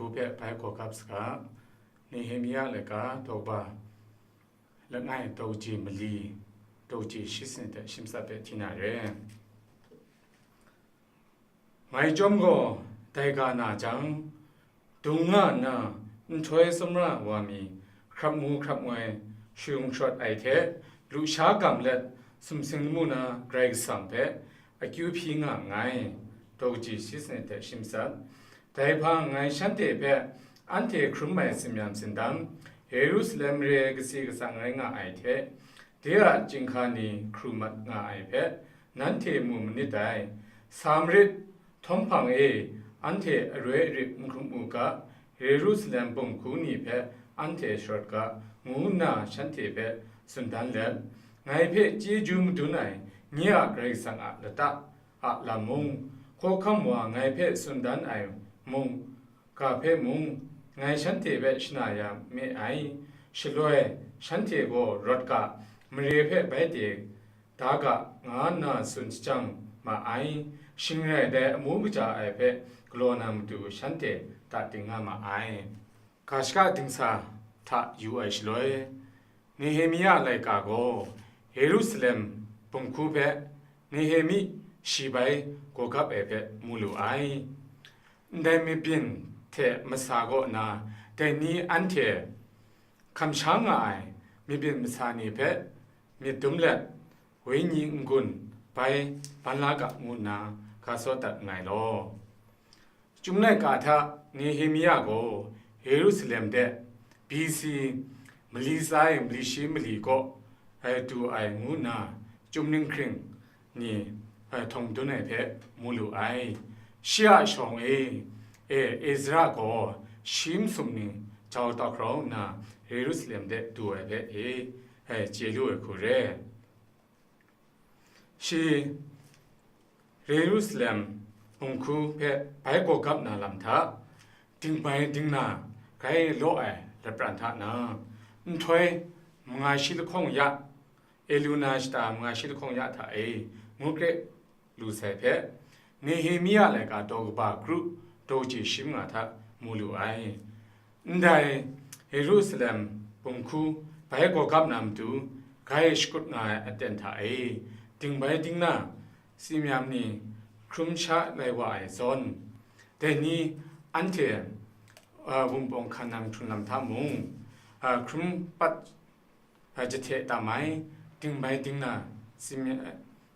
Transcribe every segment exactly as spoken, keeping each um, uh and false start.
hpe bai gawgap saga, Nehemia laika daw ba langai daw ji mali, daw ji shi sanit hte shim tsat hpe hti na re. Ngai chyawm gaw dai ga na jang, dung nga nna nhtoi tsawmra wa mi, hkrap ngu hkrap ngoi, shayung sharawt ai hte, lusha gam let, sumsing lamu na Karai Kasang hpe akyu hpyi nga nngai, daw kaji shi sanit hte shim tsat. Dai hpang ngai shanhte hpe anhte hkrum ai tsin-yam tsindam, Yerusalem mare kasi katsang rai nga ai hte, de a chyinghka ni hkru mat nga ai hpe, nanhte mu manit dai. Sa marit, htawm hpang e, anhte aroi arit n hkrum u ga, Yerusalem bum hku ni hpe anhte sharawt ga, ngu nna shanhte hpe tsun dan let, ngai hpe chyeju madun ai nye a Karai Kasang a lata a lam mung, hkawhkam wa ngai hpe tsun dan ai mung, ga hpe mung, ngai shanhte hpe shana ya me ai. Shaloi, shanhte gaw rawt ga, mare hpe bai de da ga, nga nna tsun shajang ma ai. Shing rai dai amu kaja ai hpe galaw na matu shanhte ta ting nga ma ai. Ga shaka dingsa hta yu ai shaloi, Nehemia laika gaw Yerusalem bum hku hpe Nehemi shi bai gawgap ai hpe mu lu ai. Ndai mabyin hte masa kaw na, dai ni anhte hkamsha nga ai mabyin masa ni hpe myit dum let, wenyi n-gun bai ban la ga ngu nna ga tsaw dat nngai law. Chyum laika hta Nehemia gaw Yerusalem de B C mali tsa e mali shi mali kaw, e, du ai ngu nna, chyum ninghkring ni, e, htawng dun ai hpe mu lu ai. Shi a shawng e, e, Ezra gaw shi masum ni jau tau hkrau nna, Yerusalem de du ai hpe e, e, chye lu ai hku re. Shi Yerusalem bum hku hpe bai gawgap na lam hta, dingbai dingna grai law ai lapran hta na, nhtoi manga shi lahkawng ya, Eluna shata manga shi lahkawng ya hta e ngu kre lu sai hpe, Nehemia laika daw kaba kru daw je shim nga hta mu lu ai. Ndai Yerusalem bum hku bai gawgap na matu, grai shakut nga ai aten hta e, dingbai dingna tsin-yam ni hkrum sha lai wa ai zawn, dai ni anhte, a, wunpawng hkan nang hkrun lam hta mung, a, hkrum pat, a, jahte tam ai, dingbai dingna tsin-,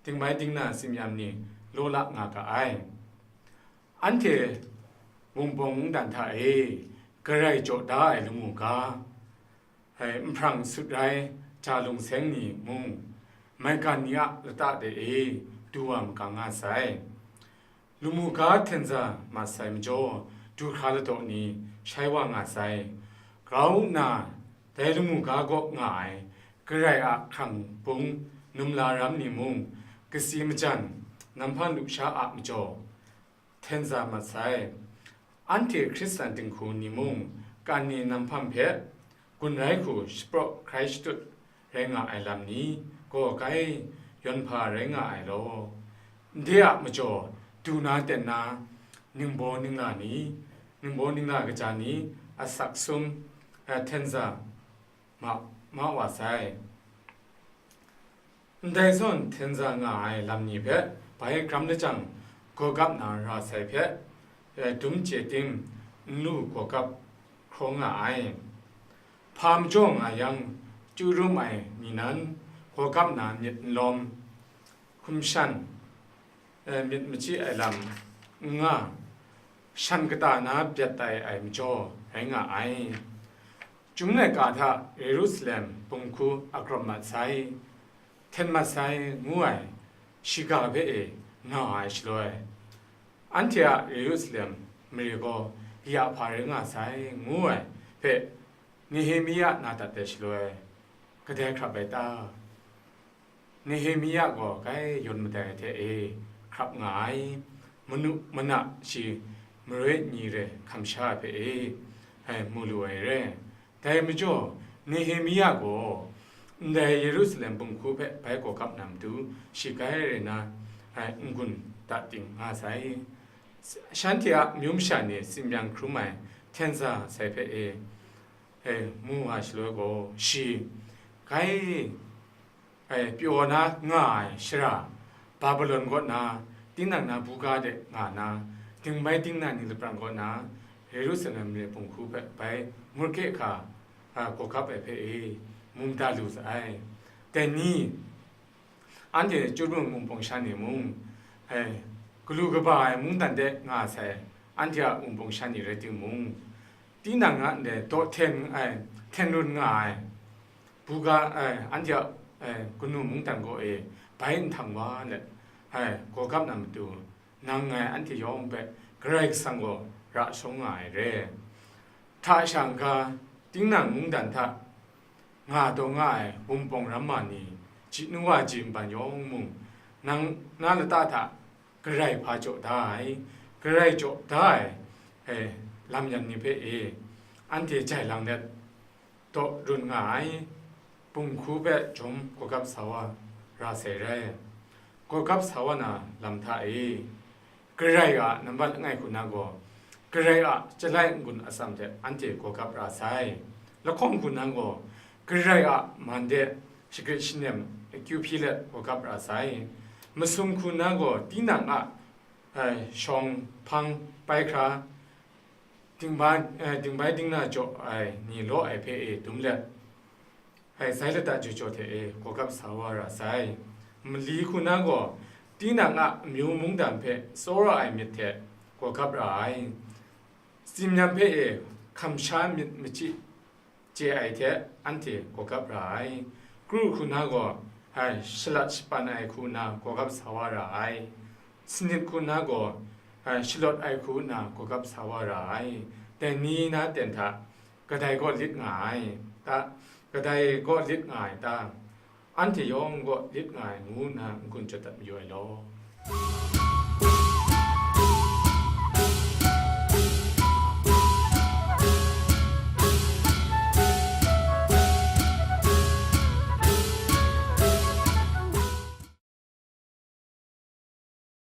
dingbai dingna tsin-yam ni law la nga ga ai. Anhte wunpawng ndan hta e garai jaw da ai lamu ga, ai, nhprang sut rai ja lungseng ni mung, maigan ni a lata de e du wa makang nga sai. Lamu ga hten za mat sai majaw, du hkra ladaw ni shai wa nga sai. Grau nna, dai lamu ga gaw nga ai, Karai a hkrang bung num la ram ni mung, kasi majan, namhpan lusha a majaw, hten za mat sai. Anhte Hkristan dinghku ni mung, kan ni namhpan hpe gun rai hku shapraw hkrai shatut rai nga ai lam ni gaw grai yawn hpa rai nga ai law, ndai a majaw du na ten na ningbaw ningla ni, ningbaw ningla kaja ni asak sum, eh, hten za ma, ma wa sai. Ndai zawn hten za nga ai lam ni hpe bai gram lajang gawgap na ra sai hpe, eh, dum chye tim n lu gawgap hkraw nga ai. Hpa majaw nga yang, chyu rum ai ni nan gawgap na myit n lawm, hkum shan, eh, myit machyi ai lam n nga, shan kata na byat tai ai majaw rai nga ai. Chyum laika hta Yerusalem bum hku agrawp mat sai, hten mat sai ngu ai shiga hpe e nga ai shaloi, anhte a Yerusalem mare gaw ya hpa rai nga sai ngu ai hpe Nehemia na dat ai shaloi, kadai hkrap ai ta? Nehemia gaw grai yawn madai hte e hkrap nga ai, manu mana shi maroi ni re hkam sha ai hpe e, ai, mu lu ai re. Dai majaw, Nehemia gaw ndai Yerusalem bum hku hpe bai gawgap na matu, shi grai rai na, ai, n-gun dat ting nga sai. Shanhte a amyu masha ni tsin-yam hkrum ai hten sa sai hpe e, e, mu nga shaloi gaw, shi gai, e, pyaw na nga ai shara, Babilon kaw na, tinang na buga de nga na, dingbai dingna ni laprang kaw na, Yerusalem mare punghku hpe bai murke hka, a, gawgap ai hpe e, mu mada lu sa ai. Dai ni, anhte Chawrun wunpawng sha ni mung, e, galu kaba ai mungdan de nga sai, anhte a wunpawng sha ni rai timung, tinang a ndai daw hten ai, hten run nga ai, buga ai, anhte a, e, kanu mungdan kaw e bai nhtang wa let, e, gawgap na matu, nang ngai anhte yawng hpe Karai Kasang gaw ra shawng nga ai re. Hta shang ga, tinang mungdan hta nga taw nga ai wunpawng ramma ni, ji nu wa ji nban yawng mung, nang na lata hta Karai hpa jaw da ai, Karai jaw da ai, e, lam yan ni hpe e, anhte jai lang let, daw run nga ai, punghku hpe jawm gawgap sa wa ra sai rai. Gawgap sa wa na lam hta e, Karai a nambat langai hku na gaw, Karai a Chyalai n-gun atsam hte anhte gawgap ra sai. Lahkawng hku na gaw, Karai a man de shagrit shanem akyu hpyi let gawgap ra sai. Masum hku na gaw, tinang a, e, shawng hpang pai hkra, dingba, e, dingbai dingna jaw ai ni law ai hpe e dum let, e, zai lata jaw jaw hte e gawgap sa wa ra sai. Mali hku na gaw, tinang a amyu mungdan hpe tsawra ai myit hte gawgap ra ai. Tsim yan hpe e hkamsha myit machyi chye ai hte anhte gawgap ra ai. Kru hku na gaw, e, shalat shapan ai hku na gawgap sa wa ra ai. Sanit hku na gaw, e, shalawt ai hku na gawgap sa wa ra ai. Dai ni na ten hta, kadai gaw lit nga ai ta? Kadai gaw lit nga ai ta? Anhte yawng gaw lit nga ai ngu nna n-gun jaw dat mayu ai law.